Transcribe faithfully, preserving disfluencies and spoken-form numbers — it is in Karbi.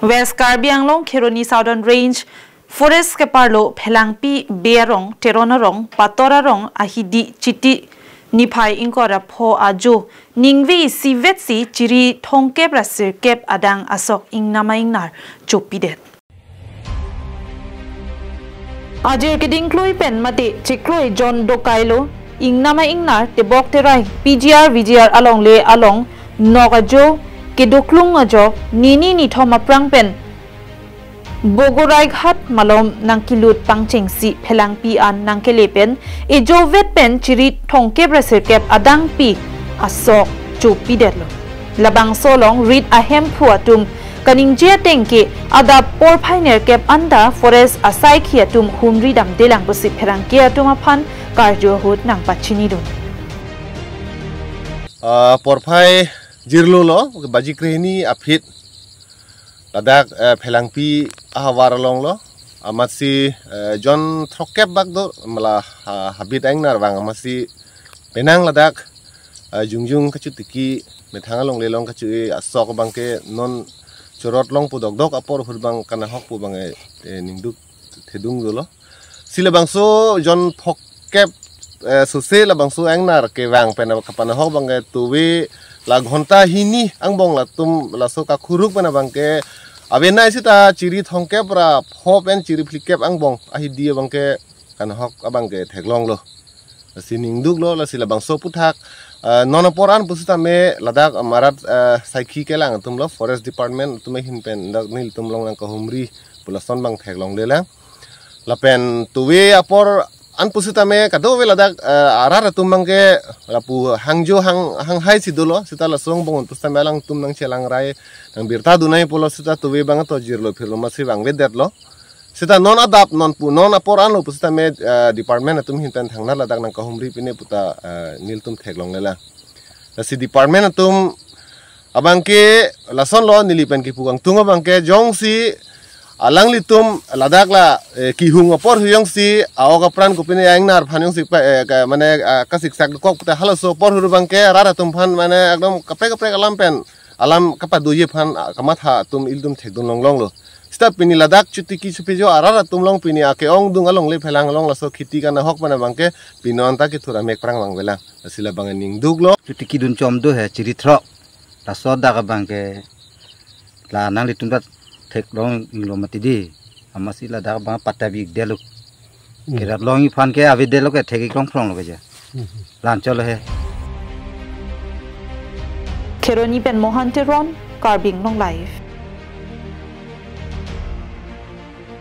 West Karbi Anglong Kheroni Southern Range Forest keparlo Phelangpi Bey arong, Teron arong, Pator arong ahidi Chiti niphai ingkoi ra pho ajo ningve isivetsi chiri thomkep ra sirkep adang asok ingnama ingnar chopidet. Ajir kedingkloi pen mate chekloi jon dokailo, ingnama ingnar tebok terai P G R V G R alongle along nok ajo kedoklung ajok nini nithom aphrang pen Bogoraihat malom nangkelut pangchengsi Phelangpi an nangkele pen ejovet pen chiri thomkep ra sirkep adangpi asok chopidetlo. Labangso along rit ahemphu atum kaningje ateng ke adap porphai nerkep anta forest asaikhi atum humri damdelang pusi pherangke atum aphan karju ahut nangpachinidun. Ah, porphai jirlo lo, baji krehini aphi ladak, eh, Phelangpi ahavar along lo, amatsi, eh, jon throkkep bak do, mala, ah, habit aingnar vang amatsi penang ladak, eh, jongjong kachotiki methang alongle along kacho-e asok abangke non chorot long pu dokdok apor ahut abang kanahok pu abang, eh, eh, ningduk thedung dolo. Si labangso jon throkkep, eh, sose labangso aingnar kevang pen kapanahok abangke tove la ghonta hini angbong latum laso kakhuruk pen abangke avenai sita chiri thomkep ra pho pen chiri phlikep angbong ahidi abangke kanahok abangke theklonglo. Lasi ningduklo, lasi labangso aphuthak, eh, non apor an pusitame ladak amarat, eh, saikhi kelang atumlo, Forest Department atum ahin pen dak nelitum along nangkahumri pu lason abang theklonglelang. Lapen tove apor an pusitame kadokave ladak, eh, arat atum abangke lapu hangjo hang hanghai si dolo, sita laso angbong pusitame alangtum nangchelangrai nangbirta dunnai pulo, sita tove abang to jirlo phirlo amatsi vangvedetlo. Sita non adap non pu non apor anlo pusitame, eh, department atum ahin pen thangnat ladak nangkahumri pine puta, eh, nelitum theklonglelang. Lasi department atum abangke lasonlo, neli pen kipu kangtung abangke jongsi alanglitum ladak la, eh, kehung apor hu jongsi a-ok apran kopine aingnar aphan jongsi pa, eh, ka, mane, ah, kasiksak dokok puta halaso apor hu abangke arat atum aphan mane ekdom kaprek kaprek alam pen alam kapadoji aphan, ah, kamatha atum ilitum thekdun longlonglo. Sita pini ladak chotiki chopijo arat atum along pini ake-ongdung alongle Phelang along laso kheti kanahok pen abangke pini anta kethur amek prang vangvelang. Lasi labang ningduklo. Chotiki dun chom do he chiri throk. Laso dak abangke la nanglitum ta theklong inglo mati di. Amatsi ladak abang patta bikdetlo. Kerat longji aphan ke avedetlo ke thek-ik longphronglo ke ja. Lancholo he. Kheroni pen Mohan Teron, Karbi Anglong Live.